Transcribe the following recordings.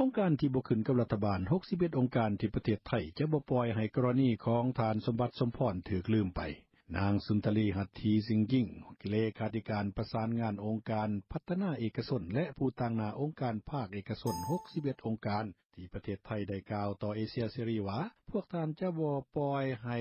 ອົງການ ທີ່ບໍ່ຂຶ້ນກັບລັດຖະບານ ຫົກສິບເອັດອົງການ ທີ່ປະເທດໄທ ຈະບໍ່ປ່ອຍໃຫ້ ກໍລະນີ ຂອງ ທ່ານ ສົມບັດ ສົມພອນ ຖືກລືມໄປ. ນາງ ສຸນທະລີ ຫັດຖີ ສິງກິງ ເລຂາທິການ ປະສານງານ ອົງການ ພັດທະນາ ເອກກະຊົນ ແລະ ຜູ້ຕາງໜ້າ ອົງການ ພາກ ເອກກະຊົນ ຫົກສິບເອັດອົງການ ທີ່ປະເທດໄທ ໄດ້ກ່າວຕໍ່ ເອເຊຍເສລີ ວ່າ ພວກທ່ານ ຈະບໍ່ປ່ອຍໃຫ້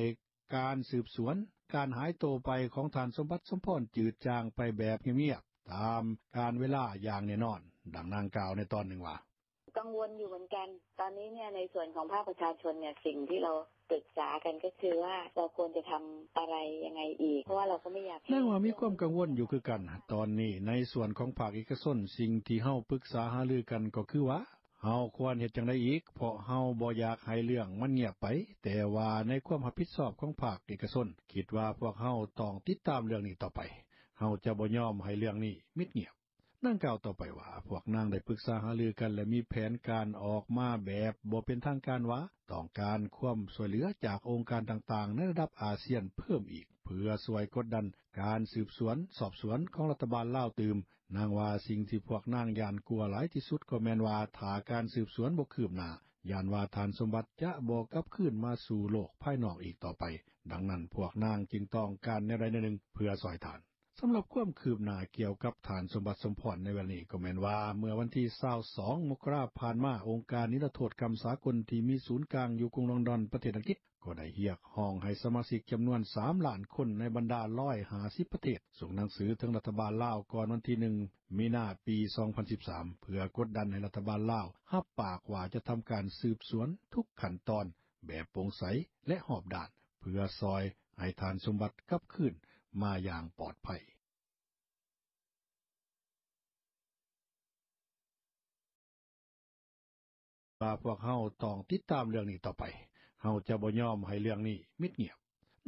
ການສືບສວນ ການຫາຍໂຕໄປ ຂອງ ທ່ານ ສົມບັດ ສົມພອນ ຈືດຈາງໄປ ແບບງຽບໆ ຕາມການເວລາ ຢ່າງແນ່ນອນ. ດັ່ງນາງກ່າວ ໃນຕອນໜຶ່ງວ່າ: "ກາງວົນຢູ່ເໝືອນກັນ ຕອນນີ້ເນ່ຍ ໃນສ່ວນຂອງ ພາກປະຊາຊົນ ສິ່ງທີ່ເຮົາ ປຶກສາກັນ ກໍຄືວ່າ ເຮົາຄວນຈະທຳ ອະໄລ ຍັງໄງອີກ ເພາະວ່າ ເຮົາກໍບໍ່ຢາກໃຫ້ ນາງວ່າ ມີຄວາມກັງວົນ ຢູ່ຄືກັນ ຕອນນີ້ ໃນສ່ວນຂອງ ພາກເອກກະຊົນ ສິ່ງທີ່ເຮົາ ປຶກສາຫາລືກັນ ກໍຄືວ່າ ເຮົາຄວນເຮັດຈັ່ງໃດອີກ ເພາະເຮົາບໍ່ຢາກ ໃຫ້ເລື່ອງມັນງຽບໄປ ແຕ່ວ່າ ໃນຄວາມຮັບຜິດຊອບ ຂອງພາກເອກກະຊົນ ຄິດວ່າ ພວກເຮົາຕ້ອງຕິດຕາມ ເລື່ອງນີ້ຕໍ່ໄປ ເຮົາຈະບໍ່ຍອມ ໃຫ້ເລື່ອງນີ້ມິດງຽບ." ນາງກ່າວຕໍ່ໄປວ່າ ພວກນາງໄດ້ປຶກສາຫາລືກັນ ແລະ ມີແຜນການອອກມາ ແບບບໍ່ເປັນທາງການວ່າ ຕ້ອງການຄວາມຊ່ວຍເຫຼືອ ຈາກອົງການຕ່າງໆ ໃນລະດັບອາຊຽນ ເພີ່ມອີກ ເພື່ອຊ່ວຍກົດດັນ ການສືບສວນ ສອບສວນ ຂອງລັດຖະບານລາວຕື່ມ. ນາງວ່າ ສິ່ງທີ່ພວກນາງຢ້ານກົວ ຫຼາຍທີ່ສຸດ ກໍແມ່ນວ່າ ຖ້າການສືບສວນ ບໍ່ຄືບໜ້າ ຢ້ານວ່າ ທ່ານ ສົມບັດ ຈະບໍ່ກັບຄືນມາສູ່ໂລກ ພາຍນອກ ອີກຕໍ່ໄປ. ດັ່ງນັ້ນ ພວກນາງຈຶ່ງຕ້ອງການ ແນວໃດແນວໜຶ່ງ ເພື່ອຊ່ອຍທ່ານ. ສຳລັບຄວາມຄືບໜ້າ ກ່ຽວກັບ ທ່ານ ສົມບັດ ສົມພອນ ໃນເວລານີ້ ກໍແມ່ນວ່າ ເມື່ອວັນທີ ຊາວສອງ ມົກກະລາ ຜ່ານມາ ອົງການນິລະໂທດກຳສາກົນ ທີ່ມີສູນກາງຢູ່ກຸງລອນດອນ ປະເທດອັງກິດ ກໍໄດ້ຮຽກຮ້ອງໃຫ້ ສະມາຊິກຈຳນວນ ສາມລ້ານຄົນ ໃນບັນດາ ຮ້ອຍຫ້າສິບປະເທດ ສົ່ງໜັງສືເຖິງລັດຖະບານລາວ ກ່ອນວັນທີ ໜຶ່ງ ມີນາ ປີ ສອງພັນສິບສາມ ເພື່ອກົດດັນໃຫ້ລັດຖະບານລາວ ຮັບປາກວ່າຈະທຳການສືບສວນ ທຸກຂັ້ນຕອນ ແບບໂປ່ງໃສ ແລະ ຮອບດ້ານ ເພື່ອຊ່ອຍໃຫ້ ທ່ານ ສົມບັດ ກັບຄືນມາຢ່າງປອດໄພ. ວ່າພວກເຮົາຕ້ອງຕິດຕາມ ເລື່ອງນີ້ຕໍ່ໄປ ເຮົາຈະບໍ່ຍອມໃຫ້ ເລື່ອງນີ້ມິດງຽບ.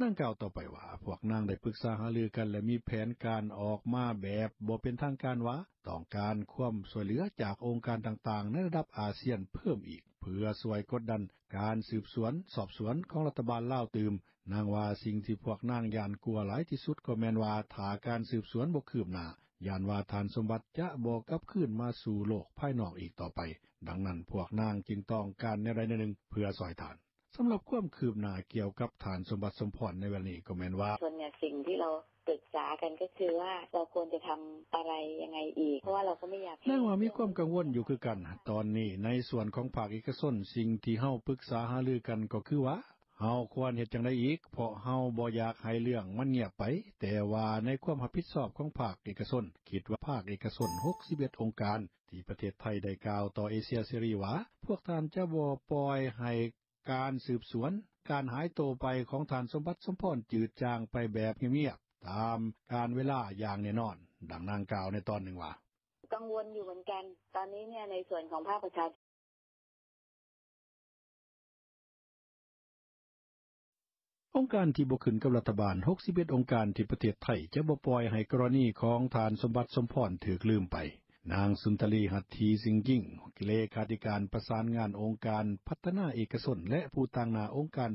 ນາງກ່າວຕໍ່ໄປວ່າ ພວກນາງໄດ້ປຶກສາຫາລືກັນ ແລະ ມີແຜນການອອກມາ ແບບບໍ່ເປັນທາງການວ່າ ຕ້ອງການຄວາມຊ່ວຍເຫຼືອ ຈາກອົງການຕ່າງໆ ໃນລະດັບອາຊຽນ ເພີ່ມອີກ ເພື່ອຊ່ວຍກົດດັນ ການສືບສວນ ສອບສວນ ຂອງລັດຖະບານລາວຕື່ມ. ນາງວ່າ ສິ່ງທີ່ພວກນາງຢ້ານກົວ ຫຼາຍທີ່ສຸດ ກໍແມ່ນວ່າ ຖ້າການສືບສວນ ບໍ່ຄືບໜ້າ ຢ້ານວ່າ ທ່ານ ສົມບັດ ຈະບໍ່ກັບຄືນມາສູ່ໂລກ ພາຍນອກ ອີກຕໍ່ໄປ. ດັ່ງນັ້ນ ພວກນາງຈຶ່ງຕ້ອງການ ແນວໃດແນວໜຶ່ງ ເພື່ອຊ່ອຍທ່ານ. ສຳລັບຄວາມຄືບໜ້າ ກ່ຽວກັບ ທ່ານ ສົມບັດ ສົມພອນ ໃນເວລານີ້ ກໍແມ່ນວ່າ: "ສ່ວນໃຫຍ່ ສິ່ງທີ່ເຮົາປຶກສາກັນ ກໍຄືວ່າ ເຮົາຄວນຈະທຳ ອະໄລ ຍັງໄງອີກ ເພາະວ່າ ເຮົາກໍບໍ່ຢາກໃຫ້ ນາງວ່າ ມີຄວາມກັງວົນ ຢູ່ຄືກັນ ຕອນນີ້ ໃນສ່ວນຂອງ ພາກເອກກະຊົນ ສິ່ງທີ່ເຮົາປຶກສາຫາລືກັນ ກໍຄືວ່າ ເຮົາຄວນເຮັດຈັ່ງໃດອີກ ເພາະເຮົາບໍ່ຢາກໃຫ້ ເລື່ອງມັນງຽບໄປ ແຕ່ວ່າ ໃນຄວາມຮັບຜິດຊອບ ຂອງພາກເອກກະຊົນ ຄິດວ່າ ພາກເອກກະຊົນ ຫົກສິບເອັດອົງການ ທີ່ປະເທດໄທ ໄດ້ກ່າວຕໍ່ ເອເຊຍເສລີ ວ່າ ພວກທ່ານ ຈະບໍ່ປ່ອຍໃຫ້ ການສືບສວນ ການຫາຍໂຕໄປ ຂອງ ທ່ານ ສົມບັດ ສົມພອນ ຈືດຈາງໄປ ແບບງຽບໆ ຕາມການເວລາ ຢ່າງແນ່ນອນ. ດັ່ງນາງກ່າວ ໃນຕອນໜຶ່ງວ່າ: "ກາງວົນຢູ່ເໝືອນກັນ ຕອນນີ້ເນ່ຍ ໃນສ່ວນຂອງ ພາກປະຊາຊົນ ອົງການ ທີ່ບໍ່ຂຶ້ນກັບລັດຖະບານ ຫົກສິບເອັດອົງການ ທີ່ປະເທດໄທ ຈະບໍ່ປ່ອຍໃຫ້ ກໍລະນີ ຂອງ ທ່ານ ສົມບັດ ສົມພອນ ຖືກລືມໄປ." ນາງ ສຸນທະລີ ຫັດຖີ ສິງກິງ ເລຂາທິການ ປະສານງານ ອົງການ ພັດທະນາ ເອກກະຊົນ ແລະ ຜູ້ຕາງໜ້າ ອົງການ